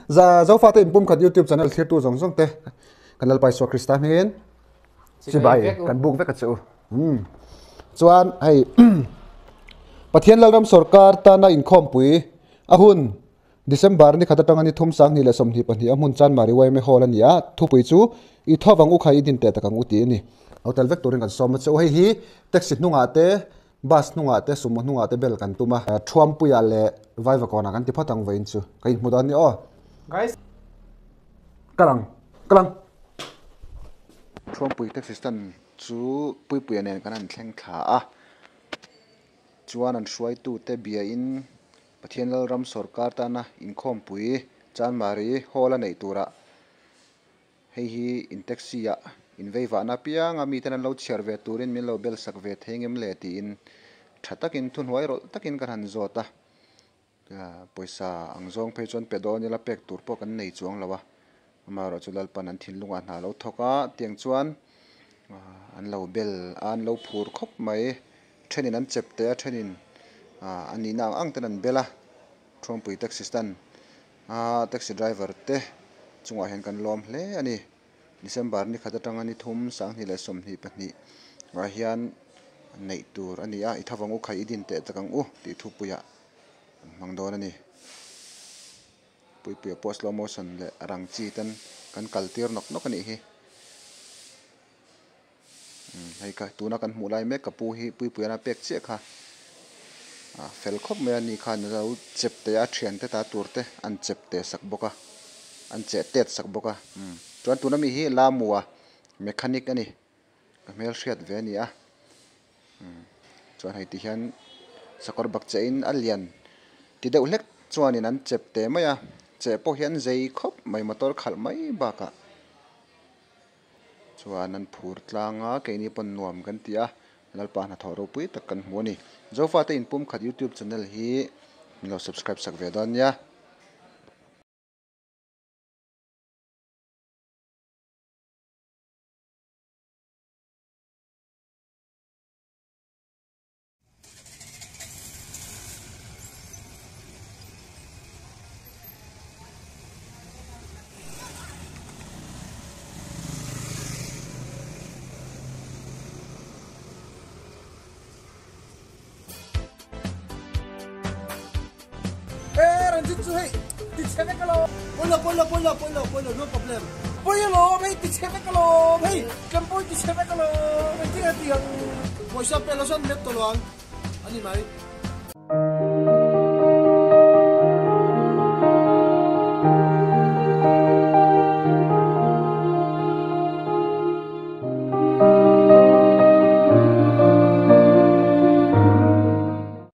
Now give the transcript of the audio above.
Za Zofate inpumkhat YouTube channel thlirtu zawng zawng te kan Lalpa Isua Krista hmingin chibai kan buk vek a che u. Chuan hei Pathian Lalram sawrkar tana inkhawmpui a hun December ni khat atanga ni thum 2022 a hmun Chanmari YMA Hall a ni a, thupui chu I thovang u kha i din teh tak ang u tih a ni. Hotel vek turin kan sawm a che u. Hei hi taxi hnungah te, bus hnungah te, sumo hnungah te bel kan tum a. Thuampuiah leh Vaivakawnah kan ti phawt ang vawiin chu. Ka inhmu dawn ni aw. Guys. Kal ang. Kal ang. Thuampui taxi stand chu Puipuia nen kan han thleng thla a. Chuan an hruaitute biain Pathian Lalram sawrkar tana inkhawmpui Chanmari Hall a neih turah hei hi in taxi ah in vei vahna apianga miten an lo chhiar ve turin min lo bel sak ve thei ngem le tiin tha takin thuhnuai rawlh takin kan han zawt a. Pawisa ang zawng phei chuan pe dawn ila pek tur pawh kan nei chuang lo a, amaherawh chu Lalpan an thinlungah hna lo thawk a, tiang chuan an lo bel a, an lo phur khawp mai. Thenin an chep teh a, thenin a nihna ang ang ten an bel a, Thuampui taxi stand a taxi driver te chungah hian kan lawm hle a ni. December ni khat atanga ni thum 2022 ah hian neih tur a ni a, i thavang u khai i din teh tak ang u tih thupuiah an hmang dawn a ni. Puipuia pawh slow motion leh rang chi ten kan kal tir nawk nawk a nih hi. Hei kha tuna kan hmuh lai mek ka pu hi Puipuiana pek chiah kha ah fel khawp mai a ni khan a lo chep teh a thiante ta tur te an chep teh sak bawk a an cheh tet sak bawk a chuan tuna mi hi Lamua mechanic a ni ka hmel hriat ve a ni a chuan hei ti hian sakawr bak cheh in a lian ti deuh hlek chuanin an chep teh mai a cheh pawh hi an zei khawp mai motor khalh mai bakah. Chuan an phur tlang a, keini pawn nuam kan ti a, Lalpa hnathawh ropui tak kan hmu a ni. Zofate Inpumkhat YouTube channel hi min lo subscribe sak ve dawn nia. Ranjit chu hei ti chhe vek alawm. Pawilo pawilo pawilo pawilo pawilo no problem. Pawi alawm hei ti chhe vek alawm hei Tlempui ti chhe vek alawm engtin nge ti ang. Pawisa pe lo chuan met tawh lo ang a ni mai.